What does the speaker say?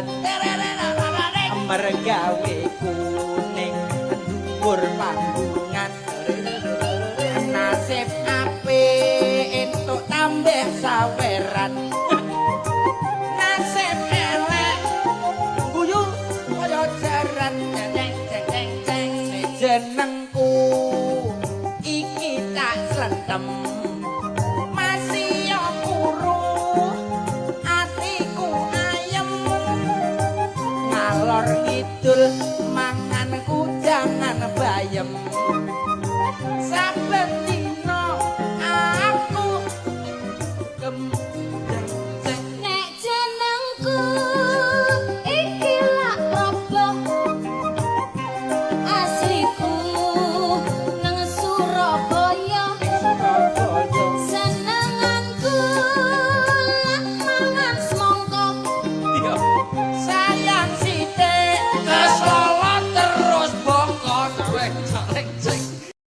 dalan, mergawe kuning dhuwur panggungan. Nasib apik entuk tambah saweran, nasib elek guyu kaya jaran. Ceng ceng ceng ceng, jenengku iki tak slentem, masih kuru atiku ayem. Ngalor ngidul manganku jangan bayem. Sapi.